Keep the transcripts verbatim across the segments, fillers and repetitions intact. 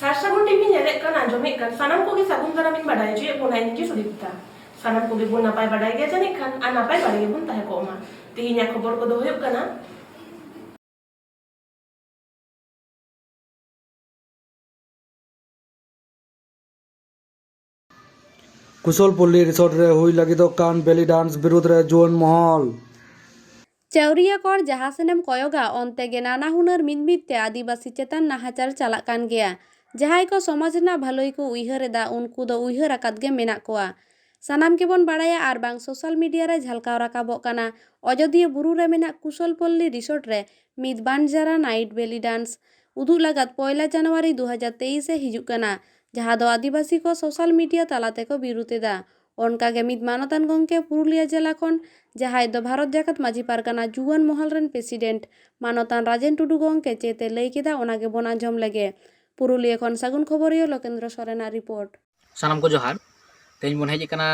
ᱥᱟᱨ ᱥᱟᱹᱜᱩᱱ ᱴᱤᱵᱷᱤ ᱧᱮᱞᱮᱫ ᱠᱟᱱ, ᱟᱸᱡᱚᱢᱮᱫ ᱠᱟᱱ ᱥᱟᱱᱟᱢ ᱠᱚᱜᱮ ᱥᱟᱹᱜᱩᱱ ᱫᱟᱨᱟᱢ ᱤᱧ ᱵᱟᱰᱟᱭ ᱦᱚᱪᱚᱭᱮᱫ ᱵᱚᱱᱟ, ᱤᱧ ᱜᱮ ᱥᱩᱫᱤᱯᱛᱟ᱾ ᱥᱟᱱᱟᱢ ᱠᱚᱜᱮ ᱵᱚᱱ ᱱᱟᱯᱟᱭ ᱵᱟᱰᱟᱭ ᱜᱮᱭᱟ ᱡᱟᱹᱱᱤᱡ ᱠᱷᱟᱱ, ᱟᱨ ᱱᱟᱯᱟᱭ ᱵᱟᱲᱟ ᱜᱮᱵᱚᱱ ᱛᱟᱦᱮᱸ ᱠᱚᱜ ᱢᱟ᱾ ᱛᱮᱦᱮᱧᱟᱜ ᱠᱷᱚᱵᱚᱨ ᱠᱚᱫᱚ ᱦᱩᱭᱩᱜ ᱠᱟᱱᱟ, ᱠᱩᱥᱚᱞᱯᱚᱞᱞᱤ ᱨᱤᱥᱚᱨᱴ ᱨᱮ ᱦᱩᱭ ᱞᱟᱹᱜᱤᱫᱚᱜ ᱠᱟᱱ ᱵᱮᱞᱤ ᱰᱟᱱᱥ ᱵᱤᱨᱩᱫᱽ ᱨᱮ ᱡᱩᱣᱟᱹᱱ ᱢᱚᱦᱚᱞ᱾ ᱪᱟᱹᱣᱨᱤᱭᱟᱹ ᱠᱚᱬ ᱡᱟᱦᱟᱸ ᱥᱮᱱᱮᱢ ᱠᱚᱭᱚᱜᱟ, ᱚᱱᱛᱮ ᱜᱮ ᱱᱟᱱᱟ ᱦᱩᱱᱟᱹᱨ ᱢᱤᱫ ᱢᱤᱫ ᱛᱮ ᱟᱹᱫᱤᱵᱟᱹᱥᱤ ᱪᱮᱛᱟᱱ ᱱᱟᱦᱟᱪᱟᱨ ᱪᱟᱞᱟᱜ ᱠᱟᱱ ᱜᱮᱭᱟ᱾ ᱡᱟᱦᱟᱸᱭ ᱠᱚ ᱥᱚᱢᱟᱡᱽ ᱨᱮᱱᱟᱜ ᱵᱷᱟᱹᱞᱟᱹᱭ ᱠᱚ ᱩᱭᱦᱟᱹᱨ ᱮᱫᱟ, ᱩᱱᱠᱩ ᱫᱚ ᱩᱭᱦᱟᱹᱨ ᱟᱠᱟᱫ ᱜᱮ ᱢᱮᱱᱟᱜ ᱠᱚᱣᱟ᱾ ᱥᱟᱱᱟᱢ ᱜᱮᱵᱚᱱ ᱵᱟᱲᱟᱭᱟ ᱟᱨ ᱵᱟᱝ ᱥᱳᱥᱟᱞ ᱢᱤᱰᱤᱭᱟ ᱨᱮ ᱡᱷᱟᱞᱠᱟᱣ ᱨᱟᱠᱟᱵᱚᱜ ᱠᱟᱱᱟ, ᱚᱡᱚᱫᱤᱭᱟᱹ ᱵᱩᱨᱩ ᱨᱮ ᱢᱮᱱᱟᱜ ᱠᱩᱥᱚᱞᱯᱚᱞᱞᱤ ᱨᱤᱥᱚᱨᱴ ᱨᱮ ᱢᱤᱫ ᱵᱟᱱᱡᱟᱨᱟ ᱱᱟᱭᱤᱴ ᱵᱮᱞᱤ ᱰᱟᱱᱥ ᱩᱫᱩᱜ ᱞᱟᱜᱟᱫ ᱯᱚᱭᱞᱟ ᱡᱟᱱᱩᱣᱟᱨᱤ ᱫᱩ ᱦᱟᱡᱟᱨ ᱛᱮᱭᱤᱥ ᱮ ᱦᱤᱡᱩᱜ ᱠᱟᱱᱟ, ᱡᱟᱦᱟᱸ ᱫᱚ ᱟᱹᱫᱤᱵᱟᱹᱥᱤ ᱠᱚ ᱥᱳᱥᱟᱞ ᱢᱤᱰᱤᱭᱟ ᱛᱟᱞᱟ ᱛᱮᱠᱚ ᱵᱤᱨᱩᱫᱷ ᱮᱫᱟ᱾ ᱚᱱᱠᱟ ᱜᱮ ᱢᱤᱫ ᱢᱟᱱᱚᱛᱟᱱ ᱜᱚᱢᱠᱮ ᱯᱩᱨᱩᱞᱤᱭᱟᱹ ᱡᱮᱞᱟ ᱠᱷᱚᱱ, ᱡᱟᱦᱟᱸᱭ ᱫᱚ ᱵᱷᱟᱨᱚᱛ ᱡᱟᱠᱟᱛ ᱢᱟᱹᱡᱷᱤ ᱯᱟᱨᱜᱟᱱᱟ ᱡᱩᱣᱟᱹᱱ ᱢᱚᱦᱚᱞ ᱨᱮᱱ ᱯᱨᱮᱥᱤᱰᱮᱱᱴ ᱢᱟᱱᱚᱛᱟᱱ ᱨᱟᱡᱮᱱ ᱴᱩᱰᱩ ᱜᱚᱢᱠᱮ ᱪᱮᱫ ᱮ ᱞᱟᱹᱭ ᱠᱮᱫᱟ, ᱚᱱᱟ ᱜᱮᱵᱚᱱ ᱟᱸᱡᱚᱢ ᱞᱮᱜᱮ᱾ ᱯᱩᱨᱩᱞᱤᱭᱟᱹ ᱠᱷᱚᱱ ᱥᱟᱹᱜᱩᱱ ᱠᱷᱚᱵᱚᱨᱤᱭᱟᱹ ᱞᱳᱠᱮᱱᱫᱨᱚ ᱥᱚᱨᱮᱱᱟᱜ ᱨᱤᱯᱳᱨᱴ᱾ ᱥᱟᱱᱟᱢ ᱠᱚ ᱡᱚᱦᱟᱨ᱾ ᱛᱮᱦᱮᱧ ᱵᱚᱱ ᱦᱮᱡ ᱟᱠᱟᱱᱟ,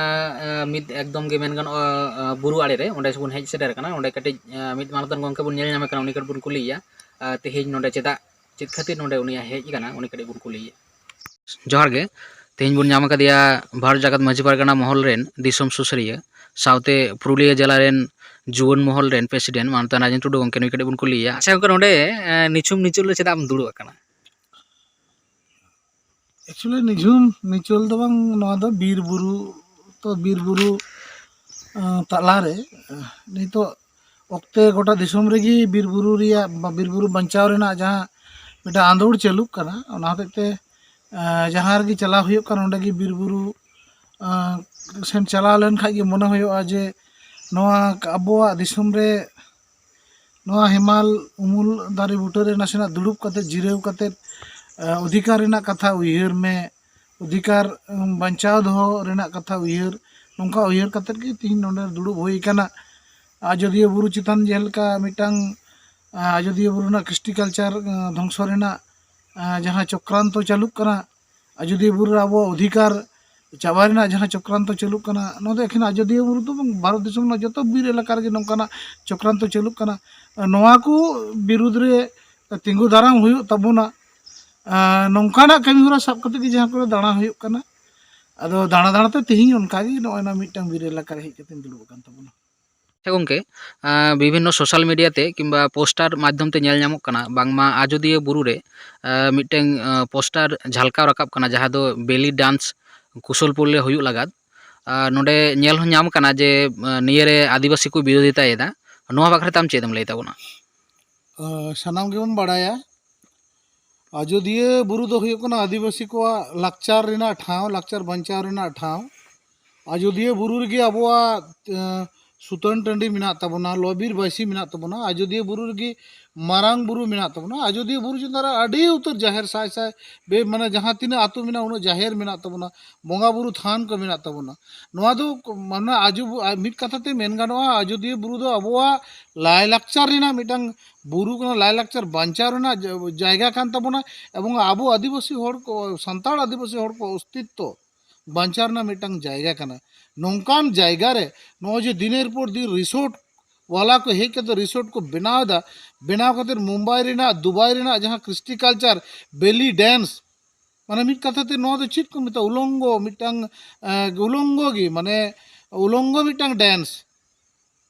ᱮ, ᱢᱤᱫ ᱮᱠᱫᱚᱢ ᱜᱮ ᱢᱮᱱ ᱜᱟᱱᱚᱜᱼᱟ, ᱮ, ᱵᱩᱨᱩ ᱟᱲᱮ ᱨᱮ, ᱚᱸᱰᱮ ᱵᱚᱱ ᱦᱮᱡ ᱥᱮᱴᱮᱨ ᱟᱠᱟᱱᱟ᱾ ᱚᱸᱰᱮ ᱠᱟᱹᱴᱤᱡ, ᱮ, ᱢᱤᱫ ᱢᱟᱱᱚᱛᱟᱱ ᱜᱚᱢᱠᱮ ᱵᱚᱱ ᱧᱮᱞ ᱧᱟᱢᱮ ᱠᱟᱱᱟ, ᱩᱱᱤ ᱠᱟᱹᱴᱤᱡ ᱵᱚᱱ ᱠᱩᱞᱤᱭᱮᱭᱟ, ᱮ, ᱛᱮᱦᱮᱧ ᱱᱚᱸᱰᱮ ᱪᱮᱫᱟᱜ, ᱪᱮᱫ ᱠᱷᱟᱹᱛᱤᱨ ᱱᱚᱸᱰᱮ ᱩᱱᱤᱭᱟᱜ ᱦᱮᱡ ᱟᱠᱟᱱᱟ, ᱩᱱᱤ ᱠᱟᱹᱴᱤᱡ ᱵᱚᱱ ᱠᱩᱞᱤᱭᱮᱭᱟ᱾ ᱡᱚᱦᱟᱨ ᱜᱮ᱾ ᱛᱮᱦᱮᱧ ᱵᱚᱱ ᱧᱟᱢ ᱟᱠᱟᱫᱮᱭᱟ ᱵᱷᱟᱨᱚᱛ ᱡᱟᱠᱟᱛ ᱢᱟᱹᱡᱷᱤ ᱯᱟᱨᱜᱟᱱᱟ ᱢᱚᱦᱚᱞ ᱨᱮᱱ ᱫᱤᱥᱚᱢ ᱥᱩᱥᱟᱹᱨᱤᱭᱟᱹ, ᱥᱟᱶᱛᱮ ᱯᱩᱨᱩᱞᱤᱭᱟᱹ ᱡᱮᱞᱟ ᱨᱮᱱ ᱡᱩᱣᱟᱹᱱ ᱢᱚᱦᱚᱞ ᱨᱮᱱ ᱯᱨᱮᱥᱤᱰᱮᱱᱴ ᱢᱟᱱᱚᱛᱟᱱ ᱨᱟᱡᱮᱱ ᱴᱩᱰᱩ ᱜᱚᱢᱠᱮ, ᱱᱩᱭ ᱠᱟᱹᱴᱤᱡ ᱵᱚᱱ ᱠᱩᱞᱤᱭᱮᱭᱟ᱾ ᱟᱪᱪᱷᱟ ᱜᱚᱢᱠᱮ, ᱱᱚᱸᱰᱮ, ᱮ, ᱱᱤᱪᱷᱩᱢ ᱱᱤᱪᱚᱞ ᱨᱮ ᱪᱮᱫᱟᱜ ᱮᱢ ᱫᱩᱲᱩᱵ ᱟᱠᱟᱱᱟ? ᱮᱠᱪᱩᱭᱮᱞᱤ ᱱᱤᱡᱷᱩᱢ ᱱᱤᱪᱚᱞ ᱫᱚ ᱵᱟᱝ, ᱱᱚᱣᱟ ᱫᱚ ᱵᱤᱨ ᱵᱩᱨᱩ, ᱛᱚ ᱵᱤᱨ ᱵᱩᱨᱩ, ᱟᱸ, ᱛᱟᱞᱟᱨᱮ, ᱟᱸ, ᱱᱤᱛᱚᱜ ᱚᱠᱛᱮ ᱜᱚᱴᱟ ᱫᱤᱥᱚᱢ ᱨᱮᱜᱮ ᱵᱤᱨ ᱵᱩᱨᱩ ᱨᱮᱭᱟᱜ ᱵᱟ ᱵᱤᱨ ᱵᱩᱨᱩ ᱵᱟᱧᱪᱟᱣ ᱨᱮᱱᱟᱜ ᱡᱟᱦᱟᱸ ᱢᱤᱫᱴᱟᱝ ᱟᱸᱫᱳᱲ ᱪᱟᱹᱞᱩᱜ ᱠᱟᱱᱟ, ᱚᱱᱟ ᱦᱚᱛᱮᱡ ᱛᱮ, ᱟᱸ, ᱡᱟᱦᱟᱸ ᱨᱮᱜᱮ ᱪᱟᱞᱟᱣ ᱦᱩᱭᱩᱜ ᱠᱟᱱᱟ, ᱚᱸᱰᱮ ᱜᱮ ᱵᱤᱨ ᱵᱩᱨᱩ, ᱟᱸ, ᱥᱮᱱ ᱪᱟᱞᱟᱣ ᱞᱮᱱ ᱠᱷᱟᱡ ᱜᱮ ᱢᱚᱱᱮ ᱦᱩᱭᱩᱜᱼᱟ ᱡᱮ ᱱᱚᱣᱟ ᱟᱵᱚᱣᱟᱜ ᱫᱤᱥᱚᱢ ᱨᱮ ᱱᱚᱣᱟ ᱦᱮᱢᱟᱞ ᱩᱢᱩᱞ ᱫᱟᱨᱮ ᱵᱩᱴᱟᱹ ᱨᱮ ᱱᱟᱥᱮᱱᱟᱜ ᱫᱩᱲᱩᱵ ᱠᱟᱛᱮ, ᱡᱤᱨᱟᱹᱣ ᱠᱟᱛᱮ, ᱮ, ᱚᱫᱷᱤᱠᱟᱨ ᱨᱮᱱᱟᱜ ᱠᱟᱛᱷᱟ ᱩᱭᱦᱟᱹᱨ ᱢᱮ, ᱚᱫᱷᱤᱠᱟᱨ, ᱩᱢ, ᱵᱟᱧᱪᱟᱣ ᱫᱚᱦᱚ ᱨᱮᱱᱟᱜ ᱠᱟᱛᱷᱟ ᱩᱭᱦᱟᱹᱨ, ᱱᱚᱝᱠᱟ ᱩᱭᱦᱟᱹᱨ ᱠᱟᱛᱮ ᱜᱮ ᱛᱤᱦᱤᱧ ᱱᱚᱰᱮ ᱫᱩᱲᱩᱵ ᱦᱩᱭ ᱟᱠᱟᱱᱟ᱾ ᱟᱡᱚᱫᱤᱭᱟᱹ ᱵᱩᱨᱩ ᱪᱮᱛᱟᱱ ᱡᱮᱞᱮᱠᱟ ᱢᱤᱫᱴᱟᱝ, ᱟ, ᱟᱡᱚᱫᱤᱭᱟᱹ ᱵᱩᱨᱩ ᱨᱮᱱᱟᱜ ᱠᱨᱤᱥᱴᱤ ᱠᱟᱞᱪᱟᱨ, ᱟ, ᱫᱷᱚᱝᱥᱚ ᱨᱮᱱᱟᱜ, ᱟ, ᱡᱟᱦᱟᱸ ᱪᱚᱠᱨᱟᱱᱛᱚ ᱪᱟᱹᱞᱩᱜ ᱠᱟᱱᱟ, ᱟᱡᱚᱫᱤᱭᱟᱹ ᱵᱩᱨᱩ ᱨᱮ ᱟᱵᱚᱣᱟᱜ ᱚᱫᱷᱤᱠᱟᱨ ᱪᱟᱵᱟ ᱨᱮᱱᱟᱜ ᱡᱟᱦᱟᱸ ᱪᱚᱠᱨᱟᱱᱛᱚ ᱪᱟᱹᱞᱩᱜ ᱠᱟᱱᱟ, ᱱᱚᱣᱟ ᱫᱚ ᱮᱠᱷᱮᱱ ᱟᱡᱚᱫᱤᱭᱟᱹ ᱵᱩᱨᱩ ᱫᱚ ᱵᱟᱝ, ᱵᱷᱟᱨᱚᱛ ᱫᱤᱥᱚᱢ ᱨᱮᱱᱟᱜ ᱡᱚᱛᱚ ᱵᱤᱨ ᱮᱞᱟᱠᱟ ᱨᱮᱜᱮ ᱱᱚᱝᱠᱟᱱᱟᱜ ᱪᱚᱠᱨᱟᱱᱛᱚ ᱪᱟᱹᱞᱩᱜ ᱠᱟᱱᱟ᱾ ᱱᱚᱣᱟ ᱠᱚ ᱵᱤᱨᱩᱫᱽ ᱨᱮ ᱛᱤᱸᱜᱩ ᱫᱟᱨᱟᱢ ᱦᱩᱭᱩᱜ ᱛᱟᱵᱚᱱᱟ᱾ ᱟᱨ ᱱᱚᱝᱠᱟᱱᱟᱜ ᱠᱟᱹᱢᱤ ᱦᱚᱨᱟ ᱥᱟᱵ ᱠᱟᱛᱮ ᱜᱮ ᱡᱟᱦᱟᱸ ᱠᱚᱨᱮ ᱫᱟᱬᱟ ᱦᱩᱭᱩᱜ ᱠᱟᱱᱟ᱾ ᱟᱫᱚ ᱫᱟᱬᱟ ᱫᱟᱬᱟ ᱛᱮ ᱛᱮᱦᱮᱧ ᱚᱱᱠᱟ ᱜᱮ ᱱᱚᱜᱼᱚᱭ ᱱᱚᱣᱟ ᱢᱤᱫᱴᱟᱝ ᱵᱤᱨ ᱮᱞᱟᱠᱟ ᱨᱮ ᱦᱮᱡ ᱠᱟᱛᱮᱧ ᱫᱩᱲᱩᱵ ᱟᱠᱟᱱ ᱛᱟᱵᱚᱱᱟ᱾ ᱟᱪᱪᱷᱟ ᱜᱚᱝᱠᱮ, ᱟᱸ, ᱵᱤᱵᱷᱤᱱᱱᱚ social media ᱛᱮ ᱠᱤᱝᱵᱟ poster ᱢᱟᱫᱽᱫᱷᱚᱢ ᱛᱮ ᱧᱮᱞ ᱧᱟᱢᱚᱜ ᱠᱟᱱᱟ ᱵᱟᱝᱢᱟ ᱟᱡᱚᱫᱤᱭᱟᱹ ᱵᱩᱨᱩ ᱨᱮ, ᱟᱸ, ᱢᱤᱫᱴᱟᱝ, ᱟᱸ, poster ᱡᱷᱟᱞᱠᱟᱣ ᱨᱟᱠᱟᱵ ᱠᱟᱱᱟ, ᱡᱟᱦᱟᱸ ᱫᱚ belly dance ᱠᱩᱥᱚᱞ ᱯᱚᱞᱞᱮ ᱦᱩᱭᱩᱜ ᱞᱟᱜᱟᱫ᱾ ᱟᱨ ᱱᱚᱰᱮ ᱧᱮᱞ ᱦᱚᱸ ᱧᱟᱢ ᱠᱟᱱᱟ ᱡᱮ, ᱟᱸ, ᱱᱤᱭᱟᱹᱨᱮ ᱟᱹᱫᱤᱵᱟᱹᱥᱤ ᱠᱚ ᱵᱤᱨᱳᱫᱷᱤᱛᱟᱭᱮᱫᱟ᱾ ᱱᱚᱣᱟ ᱵᱟᱠᱷᱨᱟ ᱛᱮ ᱟᱢ ᱪᱮᱫ ᱮᱢ ᱞᱟᱹᱭ ᱛᱟᱵᱚᱱᱟ? ᱟᱸ, ᱥᱟᱱᱟᱢ ᱜᱮᱵᱚᱱ ᱵᱟᱲᱟᱭᱟ, ᱟᱡᱚᱫᱤᱭᱟᱹ ᱵᱩᱨᱩ ᱫᱚ ᱦᱩᱭᱩᱜ ᱠᱟᱱᱟ ᱟᱹᱫᱤᱵᱟᱹᱥᱤ ᱠᱚᱣᱟᱜ ᱞᱟᱠᱪᱟᱨ ᱨᱮᱱᱟᱜ ᱴᱷᱟᱶ, ᱞᱟᱠᱪᱟᱨ ᱵᱟᱧᱪᱟᱣ ᱨᱮᱱᱟᱜ ᱴᱷᱟᱶ᱾ ᱟᱡᱚᱫᱤᱭᱟᱹ ᱵᱩᱨᱩ ᱨᱮᱜᱮ ᱟᱵᱚᱣᱟᱜ, ᱮᱸ, ᱥᱩᱛᱟᱹᱱ ᱴᱟᱺᱰᱤ ᱢᱮᱱᱟᱜ ᱛᱟᱵᱚᱱᱟ, ᱞᱚᱼᱵᱤᱨ ᱵᱟᱹᱭᱥᱤ ᱢᱮᱱᱟᱜ ᱛᱟᱵᱚᱱᱟ, ᱟᱡᱚᱫᱤᱭᱟᱹ ᱵᱩᱨᱩ ᱨᱮᱜᱮ ᱢᱟᱨᱟᱝ ᱵᱩᱨᱩ ᱢᱮᱱᱟᱜ ᱛᱟᱵᱚᱱᱟ, ᱟᱡᱚᱫᱤᱭᱟᱹ ᱵᱩᱨᱩ ᱪᱮᱛᱟᱱ ᱨᱮ ᱟᱹᱰᱤ ᱩᱛᱟᱹᱨ ᱡᱟᱦᱮᱨ ᱥᱟᱭ ᱥᱟᱭ ᱵᱮ-, ᱢᱟᱱᱮ ᱡᱟᱦᱟᱸ ᱛᱤᱱᱟᱹᱜ ᱟᱹᱛᱩ ᱢᱮᱱᱟᱜᱼᱟ ᱩᱱᱟᱹᱜ ᱡᱟᱦᱮᱨ ᱢᱮᱱᱟᱜ ᱛᱟᱵᱚᱱᱟ, ᱵᱚᱸᱜᱟ ᱵᱩᱨᱩ ᱛᱷᱟᱱ ᱠᱚ ᱢᱮᱱᱟᱜ ᱛᱟᱵᱚᱱᱟ᱾ ᱱᱚᱣᱟ ᱫᱚ ᱠᱚ-, ᱢᱟᱱᱮ ᱟᱡᱚ-, ᱟ-, ᱢᱤᱫ ᱠᱟᱛᱷᱟ ᱛᱮ ᱢᱮᱱ ᱜᱟᱱᱚᱜᱼᱟ, ᱟᱡᱚᱫᱤᱭᱟᱹ ᱵᱩᱨᱩ ᱫᱚ ᱟᱵᱚᱣᱟᱜ ᱞᱟᱭᱼᱞᱟᱠᱪᱟᱨ ᱨᱮᱱᱟᱜ ᱢᱤᱫᱴᱟᱝ ᱵᱩᱨᱩ ᱠᱟᱱᱟ, ᱞᱟᱭᱼᱞᱟᱠᱪᱟᱨ ᱵᱟᱧᱪᱟᱣ ᱨᱮᱱᱟᱜ ᱡᱟ-, ᱡᱟᱭᱜᱟ ᱠᱟᱱ ᱛᱟᱵᱚᱱᱟ᱾ ᱮᱵᱚᱝ ᱟᱵᱚ ᱟᱹᱫᱤᱵᱟᱹᱥᱤ ᱦᱚᱲ ᱠᱚ, ᱥᱟᱱᱛᱟᱲ ᱟᱹᱫᱤᱵᱟᱹᱥᱤ ᱦᱚᱲ ᱠᱚ ᱚᱥᱛᱤᱛᱛᱚ ᱵᱟᱧᱪᱟᱣ ᱨᱮᱱᱟᱜ ᱢᱤᱫᱴᱟᱝ ᱡᱟᱭᱜᱟ ᱠᱟᱱᱟ᱾ ᱱᱚᱝᱠᱟᱱ ᱡᱟᱭᱜᱟ ᱨᱮ ᱱᱚᱜᱼᱚᱭ ᱡᱮ ᱫᱤᱱᱮᱨ ᱯᱚᱨ ᱫᱤᱱ ᱨᱤᱥᱳᱨᱴ ᱣᱟᱞᱟ ᱠᱚ ᱦᱮᱡ ᱠᱟᱛᱮ ᱨᱤᱥᱳᱨᱴ ᱠᱚ ᱵᱮᱱᱟᱣ ᱮᱫᱟ, ᱵᱮᱱᱟᱣ ᱠᱟᱛᱮ ᱢᱩᱢᱵᱟᱭ ᱨᱮᱱᱟᱜ, ᱫᱩᱵᱟᱭ ᱨᱮᱱᱟᱜ ᱡᱟᱦᱟᱸ ᱠᱨᱤᱥᱴᱤ ᱠᱟᱞᱪᱟᱨ, ᱵᱮᱞᱤ ᱰᱮᱱᱥ, ᱢᱟᱱᱮ ᱢᱤᱫ ᱠᱟᱛᱷᱟ ᱛᱮ ᱱᱚᱣᱟ ᱫᱚ ᱪᱮᱫ ᱠᱚ ᱢᱮᱛᱟᱜᱼᱟ? ᱩᱞᱚᱝᱜᱚ, ᱢᱤᱫᱴᱟᱝ, ᱮ, ᱩᱞᱚᱝᱜᱚ ᱜᱮ, ᱢᱟᱱᱮ ᱩᱞᱚᱝᱜᱚ ᱢᱤᱫᱴᱟᱝ ᱰᱮᱱᱥ᱾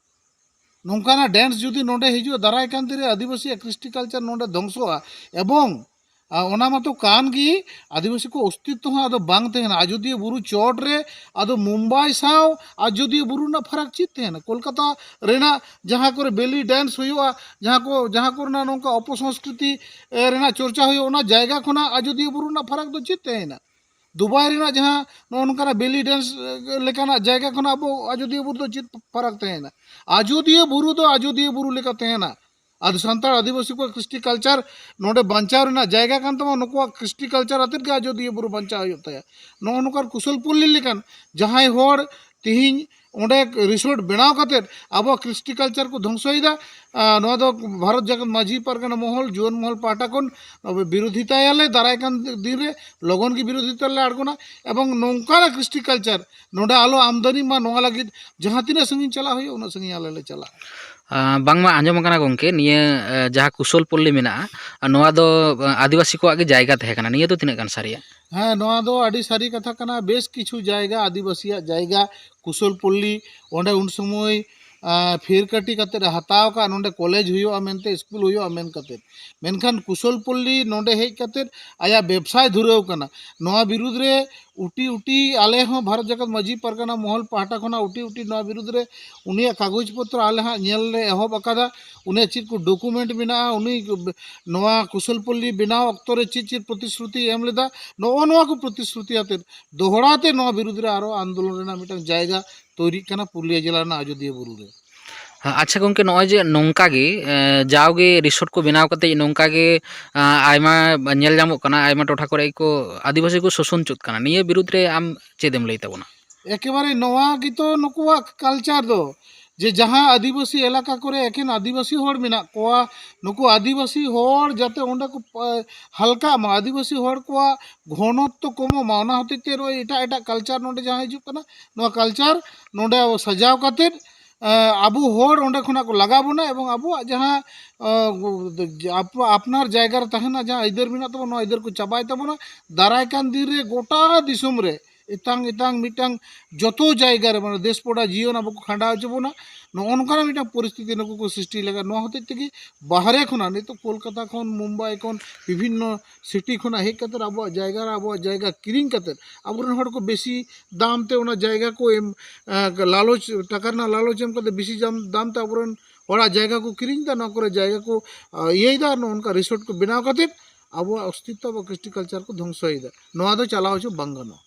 ᱱᱚᱝᱠᱟᱱᱟᱜ ᱰᱮᱱᱥ ᱡᱩᱫᱤ ᱱᱚᱰᱮ ᱦᱤᱡᱩᱜᱼᱟ, ᱫᱟᱨᱟᱭ ᱠᱟᱱ ᱫᱤᱱ ᱨᱮ ᱟᱹᱫᱤᱵᱟᱹᱥᱤᱭᱟᱜ ᱠᱨᱤᱥᱴᱤ ᱠᱟᱞᱪᱟᱨ ᱱᱚᱰᱮ ᱫᱷᱚᱝᱥᱚᱜᱼᱟ᱾ ᱮᱵᱚᱝ, ᱟ, ᱚᱱᱟ ᱢᱟᱛᱚ ᱠᱟᱱ ᱜᱮ, ᱟᱹᱫᱤᱵᱟᱹᱥᱤ ᱠᱚ ᱚᱥᱛᱤᱛᱛᱚ ᱦᱚᱸ ᱟᱫᱚ ᱵᱟᱝ ᱛᱟᱦᱮᱱᱟ᱾ ᱟᱡᱚᱫᱤᱭᱟᱹ ᱵᱩᱨᱩ ᱪᱚᱴ ᱨᱮ ᱟᱫᱚ ᱢᱩᱢᱵᱟᱭ ᱥᱟᱶ ᱟᱡᱚᱫᱤᱭᱟᱹ ᱵᱩᱨᱩ ᱨᱮᱱᱟᱜ ᱯᱷᱟᱨᱟᱠ ᱪᱮᱫ ᱛᱟᱦᱮᱱᱟ? ᱠᱳᱞᱠᱟᱛᱟ ᱨᱮᱱᱟᱜ ᱡᱟᱦᱟᱸ ᱠᱚᱨᱮ ᱵᱮᱞᱤ ᱰᱮᱱᱥ ᱦᱩᱭᱩᱜᱼᱟ, ᱡᱟᱦᱟᱸ ᱠᱚ, ᱡᱟᱦᱟᱸ ᱠᱚᱨᱮᱱᱟᱜ ᱱᱚᱝᱠᱟ ᱚᱯᱚᱥᱚᱝᱥᱠᱨᱤᱛᱤ, ᱮ, ᱨᱮᱱᱟᱜ ᱪᱚᱨᱪᱟ ᱦᱩᱭᱩᱜᱼᱟ, ᱚᱱᱟ ᱡᱟᱭᱜᱟ ᱠᱷᱚᱱᱟᱜ ᱟᱡᱚᱫᱤᱭᱟᱹ ᱵᱩᱨᱩ ᱨᱮᱱᱟᱜ ᱯᱷᱟᱨᱟᱠ ᱫᱚ ᱪᱮᱫ ᱛᱟᱦᱮᱱᱟ? ᱫᱩᱵᱟᱭ ᱨᱮᱱᱟᱜ ᱡᱟᱦᱟᱸ ᱱᱚᱜᱼᱚ ᱱᱚᱝᱠᱟᱱᱟᱜ ᱵᱮᱞᱤ ᱰᱮᱱᱥ, ᱮ, ᱞᱮᱠᱟᱱᱟᱜ ᱡᱟᱭᱜᱟ ᱠᱷᱚᱱᱟᱜ ᱟᱵᱚ ᱟᱡᱚᱫᱤᱭᱟᱹ ᱵᱩᱨᱩ ᱫᱚ ᱪᱮᱫ ᱯᱷᱟᱨᱟᱠ ᱛᱟᱦᱮᱱᱟ? ᱟᱡᱚᱫᱤᱭᱟᱹ ᱵᱩᱨᱩ ᱫᱚ ᱟᱡᱚᱫᱤᱭᱟᱹ ᱵᱩᱨᱩ ᱞᱮᱠᱟ ᱛᱟᱦᱮᱱᱟ᱾ ᱟᱫᱚ ᱥᱟᱱᱛᱟᱲ ᱟᱹᱫᱤᱵᱟᱹᱥᱤ ᱠᱚᱣᱟᱜ ᱠᱨᱤᱥᱴᱤ ᱠᱟᱞᱪᱟᱨ ᱱᱚᱰᱮ ᱵᱟᱧᱪᱟᱣ ᱨᱮᱱᱟᱜ ᱡᱟᱭᱜᱟ ᱠᱟᱱ ᱛᱟᱢᱟ, ᱱᱩᱠᱩᱣᱟᱜ ᱠᱨᱤᱥᱴᱤ ᱠᱟᱞᱪᱟᱨ ᱟᱛᱮᱫ ᱜᱮ ᱟᱡᱚᱫᱤᱭᱟᱹ ᱵᱩᱨᱩ ᱵᱟᱧᱪᱟᱣ ᱦᱩᱭᱩᱜ ᱛᱟᱭᱟ᱾ ᱱᱚᱜᱼᱚ ᱱᱚᱝᱠᱟᱱ ᱠᱩᱥᱚᱞ ᱯᱚᱞᱞᱤ ᱞᱮᱠᱟᱱ ᱡᱟᱦᱟᱸᱭ ᱦᱚᱲ ᱛᱮᱦᱮᱧ ᱚᱸᱰᱮ ᱨᱤᱥᱳᱨᱴ ᱵᱮᱱᱟᱣ ᱠᱟᱛᱮᱫ ᱟᱵᱚᱣᱟᱜ ᱠᱨᱤᱥᱴᱤ ᱠᱟᱞᱪᱟᱨ ᱠᱚ ᱫᱷᱚᱝᱥᱚᱭᱮᱫᱟ, ᱟᱨ ᱱᱚᱣᱟ ᱫᱚ ᱵᱷᱟᱨᱚᱛ ᱡᱟᱠᱟᱛ ᱢᱟᱹᱡᱷᱤ ᱯᱟᱨᱜᱟᱱᱟ ᱢᱚᱦᱚᱞ, ᱡᱩᱣᱟᱹᱱ ᱢᱚᱦᱚᱞ ᱯᱟᱦᱴᱟ ᱠᱷᱚᱱ ᱵᱤᱨᱳᱫᱷᱤᱛᱟᱭᱟᱞᱮ, ᱫᱟᱨᱟᱭ ᱠᱟᱱ ᱫᱤᱱ ᱨᱮ ᱞᱚᱜᱚᱱ ᱜᱮ ᱵᱤᱨᱳᱫᱷᱤᱛᱟ ᱞᱮ ᱟᱬᱜᱚᱱᱟ᱾ ᱮᱵᱚᱝ ᱱᱚᱝᱠᱟᱱᱟᱜ ᱠᱨᱤᱥᱴᱤ ᱠᱟᱞᱪᱟᱨ ᱱᱚᱰᱮ ᱟᱞᱚ ᱟᱢᱫᱟᱱᱤ ᱢᱟ, ᱱᱚᱣᱟ ᱞᱟᱹᱜᱤᱫ ᱡᱟᱦᱟᱸ ᱛᱤᱱᱟᱹᱜ ᱥᱟᱺᱜᱤᱧ ᱪᱟᱞᱟᱜ ᱦᱩᱭᱩᱜᱼᱟ, ᱩᱱᱟᱹᱜ ᱥᱟᱺᱜᱤᱧ ᱟᱞᱮ ᱞᱮ ᱪᱟᱞᱟᱜᱼᱟ᱾ ᱟᱸ, ᱵᱟᱝᱢᱟ ᱟᱸᱡᱚᱢ ᱟᱠᱟᱱᱟ ᱜᱚᱢᱠᱮ, ᱱᱤᱭᱟᱹ, ᱮ, ᱡᱟᱦᱟᱸ ᱠᱩᱥᱚᱞ ᱯᱚᱞᱞᱤ ᱢᱮᱱᱟᱜᱼᱟ, ᱱᱚᱣᱟ ᱫᱚ, ᱮ, ᱟᱹᱫᱤᱵᱟᱹᱥᱤ ᱠᱚᱣᱟᱜ ᱜᱮ ᱡᱟᱭᱜᱟ ᱛᱟᱦᱮᱸ ᱠᱟᱱᱟ᱾ ᱱᱤᱭᱟᱹ ᱫᱚ ᱛᱤᱱᱟᱹᱜ ᱜᱟᱱ ᱥᱟᱹᱨᱤᱭᱟ? ᱦᱮᱸ, ᱱᱚᱣᱟ ᱫᱚ ᱟᱹᱰᱤ ᱥᱟᱹᱨᱤ ᱠᱟᱛᱷᱟ ᱠᱟᱱᱟ᱾ ᱵᱮᱥ ᱠᱤᱪᱷᱩ ᱡᱟᱭᱜᱟ ᱟᱹᱫᱤᱵᱟᱹᱥᱤᱭᱟᱜ ᱡᱟᱭᱜᱟ ᱠᱩᱥᱚᱞ ᱯᱚᱞᱞᱤ, ᱚᱸᱰᱮ ᱩᱱ ᱥᱚᱢᱚᱭ, ᱟ, ᱯᱷᱮᱨ ᱠᱟᱹᱴᱤ ᱠᱟᱛᱮᱫ ᱮ ᱦᱟᱛᱟᱣ ᱟᱠᱟᱫ, ᱱᱚᱸᱰᱮ ᱠᱚᱞᱮᱡᱽ ᱦᱩᱭᱩᱜᱼᱟ ᱢᱮᱱᱛᱮ, ᱥᱠᱩᱞ ᱦᱩᱭᱩᱜᱼᱟ ᱢᱮᱱ ᱠᱟᱛᱮᱫ᱾ ᱢᱮᱱᱠᱷᱟᱱ ᱠᱩᱥᱚᱞ ᱯᱚᱞᱞᱤ ᱱᱚᱸᱰᱮ ᱦᱮᱡ ᱠᱟᱛᱮᱫ ᱟᱭᱟᱜ ᱵᱮᱵᱽᱥᱟᱭ ᱫᱷᱩᱨᱟᱹᱣ ᱠᱟᱱᱟ᱾ ᱱᱚᱣᱟ ᱵᱤᱨᱩᱫᱽ ᱨᱮ ᱩᱴᱤ ᱩᱴᱤ ᱟᱞᱮ ᱦᱚᱸ ᱵᱷᱟᱨᱚᱛ ᱡᱟᱠᱟᱛ ᱢᱟᱹᱡᱷᱤ ᱯᱟᱨᱜᱟᱱᱟ ᱢᱚᱦᱚᱞ ᱯᱟᱦᱴᱟ ᱠᱷᱚᱱᱟᱜ ᱩᱴᱤ ᱩᱴᱤ ᱱᱚᱣᱟ ᱵᱤᱨᱩᱫᱽ ᱨᱮ ᱩᱱᱤᱭᱟᱜ ᱠᱟᱜᱚᱡᱽ ᱯᱚᱛᱨᱚ ᱟᱞᱮ ᱦᱟᱸᱜ ᱧᱮᱞ ᱞᱮ ᱮᱦᱚᱵ ᱟᱠᱟᱫᱟ᱾ ᱩᱱᱤᱭᱟᱜ ᱪᱮᱫ ᱠᱚ ᱰᱚᱠᱩᱢᱮᱱᱴ ᱢᱮᱱᱟᱜᱼᱟ, ᱩᱱᱤ ᱱᱚᱣᱟ ᱠᱩᱥᱚᱞ ᱯᱚᱞᱞᱤ ᱵᱮᱱᱟᱣ ᱚᱠᱛᱚ ᱨᱮ ᱪᱮᱫ ᱪᱮᱫ ᱯᱨᱚᱛᱤᱥᱨᱩᱛᱤᱭ ᱮᱢ ᱞᱮᱫᱟ, ᱱᱚᱜᱼᱚ ᱱᱚᱣᱟ ᱠᱚ ᱯᱨᱚᱛᱤᱥᱨᱩᱛᱤ ᱟᱛᱮᱫ ᱫᱚᱦᱲᱟ ᱛᱮ ᱱᱚᱣᱟ ᱵᱤᱨᱩᱫᱽ ᱨᱮ ᱟᱨᱚ ᱟᱱᱫᱳᱞᱚᱱ ᱨᱮᱱᱟᱜ ᱢᱤᱫᱴᱟᱝ ᱡᱟᱭᱜᱟ ᱛᱳᱭᱨᱤᱜ ᱠᱟᱱᱟ ᱯᱩᱨᱩᱞᱤᱭᱟᱹ ᱡᱮᱞᱟ ᱨᱮᱱᱟᱜ ᱟᱡᱚᱫᱤᱭᱟᱹ ᱵᱩᱨᱩ ᱨᱮ᱾ ᱟᱪᱪᱷᱟ ᱜᱚᱢᱠᱮ, ᱱᱚᱜᱼᱚᱭ ᱡᱮ ᱱᱚᱝᱠᱟ ᱜᱮ, ᱮ, ᱡᱟᱣᱜᱮ ᱨᱤᱥᱚᱨᱴ ᱠᱚ ᱵᱮᱱᱟᱣ ᱠᱟᱛᱮ ᱱᱚᱝᱠᱟ ᱜᱮ, ᱮ, ᱟᱭᱢᱟ ᱧᱮᱞ ᱧᱟᱢᱚᱜ ᱠᱟᱱᱟ, ᱟᱭᱢᱟ ᱴᱚᱴᱷᱟ ᱠᱚᱨᱮ ᱠᱚ ᱟᱹᱫᱤᱵᱟᱹᱥᱤ ᱠᱚ ᱥᱳᱥᱚᱱ ᱦᱚᱪᱚᱜ ᱠᱟᱱᱟ, ᱱᱤᱭᱟᱹ ᱵᱤᱨᱩᱫᱽ ᱨᱮ ᱟᱢ ᱪᱮᱫ ᱮᱢ ᱞᱟᱹᱭ ᱛᱟᱵᱚᱱᱟ? ᱮᱠᱮᱵᱟᱨᱮ ᱱᱚᱣᱟ ᱜᱮᱛᱚ ᱱᱩᱠᱩᱣᱟᱜ ᱠᱟᱞᱪᱟᱨ ᱫᱚ, ᱡᱮ ᱡᱟᱦᱟᱸ ᱟᱹᱫᱤᱵᱟᱹᱥᱤ ᱮᱞᱟᱠᱟ ᱠᱚᱨᱮ ᱮᱠᱮᱱ ᱟᱹᱫᱤᱵᱟᱹᱥᱤ ᱦᱚᱲ ᱢᱮᱱᱟᱜ ᱠᱚᱣᱟ, ᱱᱩᱠᱩ ᱟᱹᱫᱤᱵᱟᱹᱥᱤ ᱦᱚᱲ ᱡᱟᱛᱮ ᱚᱸᱰᱮ ᱠᱚ, ᱮ, ᱦᱟᱞᱠᱟᱜ ᱢᱟ, ᱟᱹᱫᱤᱵᱟᱹᱥᱤ ᱦᱚᱲ ᱠᱚᱣᱟᱜ ᱜᱷᱚᱱᱚᱛᱛᱚ ᱠᱚᱢᱚᱜ ᱢᱟ, ᱚᱱᱟ ᱦᱚᱛᱮᱡ ᱛᱮ ᱱᱚᱜᱼᱚᱭ ᱮᱴᱟᱜ ᱮᱴᱟᱜ ᱠᱟᱞᱪᱟᱨ ᱱᱚᱰᱮ ᱡᱟᱦᱟᱸ ᱦᱤᱡᱩᱜ ᱠᱟᱱᱟ, ᱱᱚᱣᱟ ᱠᱟᱞᱪᱟᱨ ᱱᱚᱰᱮ ᱟᱵᱚ ᱥᱟᱡᱟᱣ ᱠᱟᱛᱮᱫ, ᱮ, ᱟᱵᱚ ᱦᱚᱲ ᱚᱸᱰᱮ ᱠᱷᱚᱱᱟᱜ ᱠᱚ ᱞᱟᱜᱟ ᱵᱚᱱᱟ ᱮᱵᱚᱝ ᱟᱵᱚᱣᱟᱜ ᱡᱟᱦᱟᱸ, ᱮ, ᱟᱯ-, ᱟᱯᱱᱟᱨ ᱡᱟᱭᱜᱟ ᱨᱮ ᱛᱟᱦᱮᱱᱟ, ᱡᱟᱦᱟᱸ ᱟᱹᱭᱫᱟᱹᱨ ᱢᱮᱱᱟᱜ ᱛᱟᱵᱚᱱᱟ, ᱱᱚᱣᱟ ᱟᱹᱭᱫᱟᱹᱨ ᱠᱚ ᱪᱟᱵᱟᱭ ᱛᱟᱵᱚᱱᱟ᱾ ᱫᱟᱨᱟᱭ ᱠᱟᱱ ᱫᱤᱱ ᱨᱮ ᱜᱚᱴᱟ ᱫᱤᱥᱚᱢ ᱨᱮ ᱮᱛᱟᱝ ᱮᱛᱟᱝ ᱢᱤᱫᱴᱟᱝ ᱡᱚᱛᱚ ᱡᱟᱭᱜᱟ ᱨᱮ, ᱢᱟᱱᱮ, ᱫᱮᱥ ᱯᱚᱲᱟ ᱡᱤᱭᱚᱱ ᱟᱵᱚ ᱠᱚ ᱠᱷᱟᱸᱰᱟᱣ ᱦᱚᱪᱚ ᱵᱚᱱᱟ᱾ ᱱᱚᱜᱼᱚ ᱱᱚᱝᱠᱟᱱᱟᱜ ᱢᱤᱫᱴᱟᱝ ᱯᱚᱨᱤᱥᱛᱷᱤᱛᱤ ᱱᱩᱠᱩ ᱠᱚ ᱥᱨᱤᱥᱴᱤ ᱞᱟᱜᱟ᱾ ᱱᱚᱣᱟ ᱦᱚᱛᱮᱡ ᱛᱮᱜᱮ ᱵᱟᱦᱨᱮ ᱠᱷᱚᱱᱟᱜ, ᱱᱤᱛᱚᱜ ᱠᱳᱞᱠᱟᱛᱟ ᱠᱷᱚᱱ, ᱢᱩᱢᱵᱟᱭ ᱠᱷᱚᱱ, ᱵᱤᱵᱷᱤᱱᱱᱚ ᱥᱤᱴᱤ ᱠᱷᱚᱱᱟᱜ ᱦᱮᱡ ᱠᱟᱛᱮ ᱟᱵᱚᱣᱟᱜ ᱡᱟᱭᱜᱟ ᱨᱮ, ᱟᱵᱚᱣᱟᱜ ᱡᱟᱭᱜᱟ ᱠᱤᱨᱤᱧ ᱠᱟᱛᱮ ᱟᱵᱚᱨᱮᱱ ᱦᱚᱲ ᱠᱚ ᱵᱮᱥᱤ ᱫᱟᱢ ᱛᱮ ᱚᱱᱟ ᱡᱟᱭᱜᱟ ᱠᱚ ᱮᱢ, ᱮ, ᱞᱟᱞᱚᱪ, ᱴᱟᱠᱟ ᱨᱮᱱᱟᱜ ᱞᱟᱞᱚᱪ ᱮᱢ ᱠᱟᱛᱮ ᱵᱮᱥᱤ ᱫᱟᱢ, ᱫᱟᱢ ᱛᱮ ᱟᱵᱚᱨᱮᱱ ᱦᱚᱲᱟᱜ ᱡᱟᱭᱜᱟ ᱠᱚ ᱠᱤᱨᱤᱧ ᱮᱫᱟ, ᱱᱚᱣᱟ ᱠᱚᱨᱮ ᱡᱟᱭᱜᱟ ᱠᱚ, ᱟ, ᱤᱭᱟᱹᱭᱮᱫᱟ᱾ ᱱᱚᱜᱼᱚ ᱱᱚᱝᱠᱟ ᱨᱤᱥᱚᱨᱴ ᱠᱚ ᱵᱮᱱᱟᱣ ᱠᱟᱛᱮ ᱟᱵᱚᱣᱟᱜ ᱚᱥᱛᱤᱛᱛᱚ, ᱟᱵᱚᱣᱟᱜ ᱠᱨᱤᱥᱴᱤ ᱠᱟᱞᱪᱟᱨ ᱠᱚ ᱫᱷᱚᱝᱥᱚᱭᱮᱫᱟ᱾ ᱱᱚᱣᱟ ᱫᱚ ᱪᱟᱞᱟᱣ ᱦᱚᱪᱚ ᱵᱟᱝ ᱜᱟᱱᱚᱜᱼᱟ᱾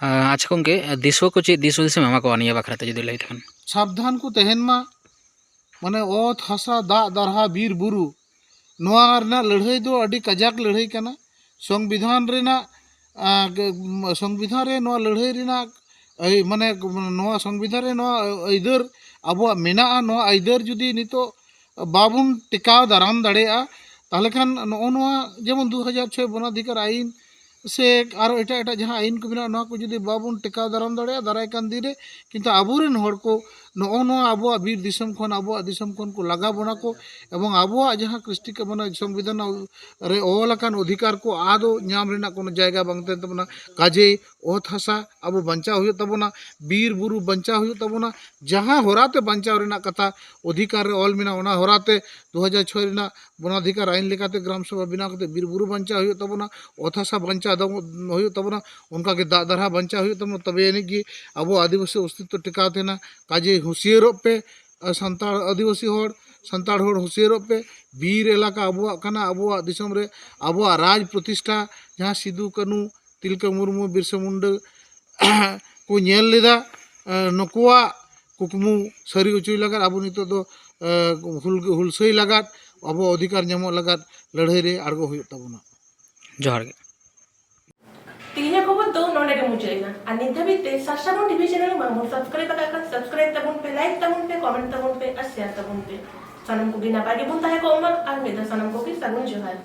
ᱟ, ᱟᱪᱪᱷᱟ ᱜᱚᱢᱠᱮ, ᱫᱤᱥᱩᱣᱟᱹ ᱠᱚ ᱪᱮᱫ ᱫᱤᱥ ᱦᱩᱫᱤᱥ ᱮᱢ ᱮᱢᱟ ᱠᱚᱣᱟ ᱱᱤᱭᱟᱹ ᱵᱟᱠᱷᱨᱟ ᱛᱮ ᱡᱩᱫᱤ ᱞᱟᱹᱭ ᱞᱮᱠᱷᱟᱱ? ᱥᱟᱵᱫᱷᱟᱱ ᱠᱚ ᱛᱟᱦᱮᱱ ᱢᱟ᱾ ᱢᱟᱱᱮ, ᱚᱛ ᱦᱟᱥᱟ, ᱫᱟᱜ ᱫᱟᱨᱦᱟ, ᱵᱤᱨ ᱵᱩᱨᱩ, ᱱᱚᱣᱟ ᱨᱮᱱᱟᱜ ᱞᱟᱹᱲᱦᱟᱹᱭ ᱫᱚ ᱟᱹᱰᱤ ᱠᱟᱡᱟᱠ ᱞᱟᱹᱲᱦᱟᱹᱭ ᱠᱟᱱᱟ᱾ ᱥᱚᱝᱵᱤᱫᱷᱟᱱ ᱨᱮᱱᱟᱜ, ᱟ, ᱜ-, ᱥᱚᱝᱵᱤᱫᱷᱟᱱ ᱨᱮ ᱱᱚᱣᱟ ᱞᱟᱹᱲᱦᱟᱹᱭ ᱨᱮᱱᱟᱜ ᱟᱹᱭ-, ᱢᱟᱱᱮ, ᱱᱚᱣᱟ ᱥᱚᱝᱵᱤᱫᱷᱟᱱ ᱨᱮ ᱱᱚᱣᱟ ᱟᱹᱭᱫᱟᱹᱨ ᱟᱵᱚᱣᱟᱜ ᱢᱮᱱᱟᱜᱼᱟ᱾ ᱱᱚᱣᱟ ᱟᱹᱭᱫᱟᱹᱨ ᱡᱩᱫᱤ ᱱᱤᱛᱚᱜ ᱵᱟᱵᱚᱱ ᱴᱮᱠᱟᱣ ᱫᱟᱨᱟᱢ ᱫᱟᱲᱮᱭᱟᱜᱼᱟ, ᱛᱟᱦᱚᱞᱮ ᱠᱷᱟᱱ ᱱᱚᱜᱼᱚ ᱱᱚᱣᱟ ᱡᱮᱢᱚᱱ ᱫᱩ ᱦᱟᱡᱟᱨ ᱪᱷᱚᱭ ᱵᱚᱱᱟᱫᱷᱤᱠᱟᱨ ᱟᱹᱭᱤᱱ ᱥᱮ ᱟᱨᱚ ᱮᱴᱟᱜ ᱮᱴᱟᱜ ᱡᱟᱦᱟᱸ ᱟᱹᱭᱤᱱ ᱠᱚ ᱢᱮᱱᱟᱜᱼᱟ, ᱱᱚᱣᱟ ᱠᱚ ᱡᱩᱫᱤ ᱵᱟᱵᱚᱱ ᱴᱮᱠᱟᱣ ᱫᱟᱨᱟᱢ ᱫᱟᱲᱮᱭᱟᱜᱼᱟ, ᱫᱟᱨᱟᱭ ᱠᱟᱱ ᱫᱤᱱ ᱨᱮ ᱠᱤᱱᱛᱩ ᱟᱵᱚᱨᱮᱱ ᱦᱚᱲ ᱠᱚ ᱱᱚᱜᱼᱚ ᱱᱚᱣᱟ ᱟᱵᱚᱣᱟᱜ ᱵᱤᱨ ᱫᱤᱥᱚᱢ ᱠᱷᱚᱱ, ᱟᱵᱚᱣᱟᱜ ᱫᱤᱥᱚᱢ ᱠᱷᱚᱱ ᱠᱚ ᱞᱟᱜᱟ ᱵᱚᱱᱟ ᱠᱚ, ᱮᱵᱚᱝ ᱟᱵᱚᱣᱟᱜ ᱡᱟᱦᱟᱸ ᱠᱨᱤᱥᱴᱤ ᱠᱟ-, ᱢᱟᱱᱮ ᱥᱚᱝᱵᱤᱫᱷᱟᱱ ᱨᱮ ᱚᱞ ᱟᱠᱟᱱ ᱚᱫᱷᱤᱠᱟᱨ ᱠᱚ ᱟᱫᱚ ᱧᱟᱢ ᱨᱮᱱᱟᱜ ᱠᱳᱱᱳ ᱡᱟᱭᱜᱟ ᱵᱟᱝ ᱛᱟᱦᱮᱱ ᱛᱟᱵᱚᱱᱟ᱾ ᱠᱟᱡᱮᱭ ᱚᱛ ᱦᱟᱥᱟ ᱟᱵᱚ ᱵᱟᱧᱪᱟᱣ ᱦᱩᱭᱩᱜ ᱛᱟᱵᱚᱱᱟ, ᱵᱤᱨ ᱵᱩᱨᱩ ᱵᱟᱧᱪᱟᱣ ᱦᱩᱭᱩᱜ ᱛᱟᱵᱚᱱᱟ, ᱡᱟᱦᱟᱸ ᱦᱚᱨᱟᱛᱮ ᱵᱟᱧᱪᱟᱣ ᱨᱮᱱᱟᱜ ᱠᱟᱛᱷᱟ ᱚᱫᱷᱤᱠᱟᱨ ᱨᱮ ᱚᱞ ᱢᱮᱱᱟᱜᱼᱟ, ᱚᱱᱟ ᱦᱚᱨᱟᱛᱮ ᱫᱩ ᱦᱟᱡᱟᱨ ᱪᱷᱚᱭ ᱨᱮᱱᱟᱜ ᱵᱚᱱᱟᱫᱷᱤᱠᱟᱨ ᱟᱭᱤᱱ ᱞᱮᱠᱟᱛᱮ ᱜᱨᱟᱢ ᱥᱚᱵᱷᱟ ᱵᱮᱱᱟᱣ ᱠᱟᱛᱮ ᱵᱤᱨ ᱵᱩᱨᱩ ᱵᱟᱧᱪᱟᱣ ᱦᱩᱭᱩᱜ ᱛᱟᱵᱚᱱᱟ, ᱚᱛ ᱦᱟᱥᱟ ᱵᱟᱧᱪᱟᱣ ᱫᱚ ᱦᱩᱭᱩᱜ ᱛᱟᱵᱚᱱᱟ, ᱚᱱᱠᱟᱜᱮ ᱫᱟᱜ ᱫᱟᱨᱦᱟ ᱵᱟᱧᱪᱟᱣ ᱦᱩᱭᱩᱜ ᱛᱟᱵᱚᱱᱟ, ᱛᱚᱵᱮ ᱟᱹᱱᱤᱡ ᱜᱮ ᱟᱵᱚ ᱟᱹᱫᱤᱵᱟᱹᱥᱤ ᱚᱥᱛᱤᱛᱛᱚ ᱴᱤᱠᱟᱣ ᱛᱟᱦᱮᱱᱟ᱾ ᱠᱟᱡᱮᱭ ᱦᱩᱸᱥᱤᱭᱟᱹᱨᱚᱜ ᱯᱮ, ᱟᱨ ᱥᱟᱱᱛᱟᱲ ᱟᱹᱫᱤᱵᱟᱹᱥᱤ ᱦᱚᱲ, ᱥᱟᱱᱛᱟᱲ ᱦᱚᱲ ᱦᱩᱸᱥᱤᱭᱟᱹᱨᱚᱜ ᱯᱮ᱾ ᱵᱤᱨ ᱮᱞᱟᱠᱟ ᱟᱵᱚᱣᱟᱜ ᱠᱟᱱᱟ, ᱟᱵᱚᱣᱟᱜ ᱫᱤᱥᱚᱢ ᱨᱮ ᱟᱵᱚᱣᱟᱜ ᱨᱟᱡᱽ ᱯᱨᱚᱛᱤᱥᱴᱷᱟ, ᱡᱟᱦᱟᱸ ᱥᱤᱫᱩ ᱠᱟᱹᱱᱩ ᱛᱤᱞᱠᱟᱹ ᱢᱩᱨᱢᱩ, ᱵᱤᱨᱥᱟ ᱢᱩᱱᱰᱟᱹ ᱠᱚ ᱧᱮᱞ ᱞᱮᱫᱟ᱾ ᱮ, ᱱᱩᱠᱩᱣᱟᱜ ᱠᱩᱠᱢᱩ ᱥᱟᱹᱨᱤ ᱦᱚᱪᱚᱭ ᱞᱟᱜᱟᱫ ᱟᱵᱚ ᱱᱤᱛᱚᱜ ᱫᱚ, ᱮ, ᱦᱩᱞ-, ᱦᱩᱞᱥᱟᱹᱭ ᱞᱟᱜᱟᱫ, ᱟᱵᱚ ᱚᱫᱷᱤᱠᱟᱨ ᱧᱟᱢᱚᱜ ᱞᱟᱜᱟᱫ ᱞᱟᱹᱲᱦᱟᱹᱭ ᱨᱮ ᱟᱬᱜᱚ ᱦᱩᱭᱩᱜ ᱛᱟᱵᱚᱱᱟ᱾ ᱡᱚᱦᱟᱨ ᱜᱮ᱾ ᱛᱮᱦᱮᱧᱟᱜ ᱠᱷᱚᱵᱚᱨ ᱫᱚ ᱱᱚᱰᱮ ᱜᱮ ᱢᱩᱪᱟᱹᱫ ᱮᱱᱟ᱾ ᱟᱨ ᱱᱤᱛ ᱫᱷᱟᱹᱵᱤᱡ ᱛᱮ ᱥᱟᱨᱥᱟᱵᱚᱱ ᱴᱤᱵᱷᱤ ᱪᱮᱱᱮᱞ ᱵᱟᱝᱵᱚᱱ ᱥᱟᱵᱥᱠᱨᱟᱭᱤᱵ ᱟᱠᱟᱫ ᱠᱷᱟᱱ ᱥᱟᱵᱥᱠᱨᱟᱭᱤᱵ ᱛᱟᱵᱚᱱ ᱯᱮ, ᱞᱟᱭᱤᱠ ᱛᱟᱵᱚᱱ ᱯᱮ ᱟᱨ ᱥᱮᱭᱟᱨ ᱛᱟᱵᱚᱱ ᱯᱮ᱾ ᱥᱟᱱᱟᱢ ᱠᱚᱜᱮ ᱱᱟᱯᱟᱭ ᱜᱮᱵᱚᱱ ᱛᱟᱦᱮᱸ ᱠᱚᱜ ᱢᱟ᱾ ᱟᱨ ᱢᱤᱫ ᱫᱷᱟᱣ ᱥᱟᱱᱟᱢ ᱠᱚᱜᱮ ᱥᱟᱹᱜᱩᱱ ᱡᱚᱦᱟᱨ᱾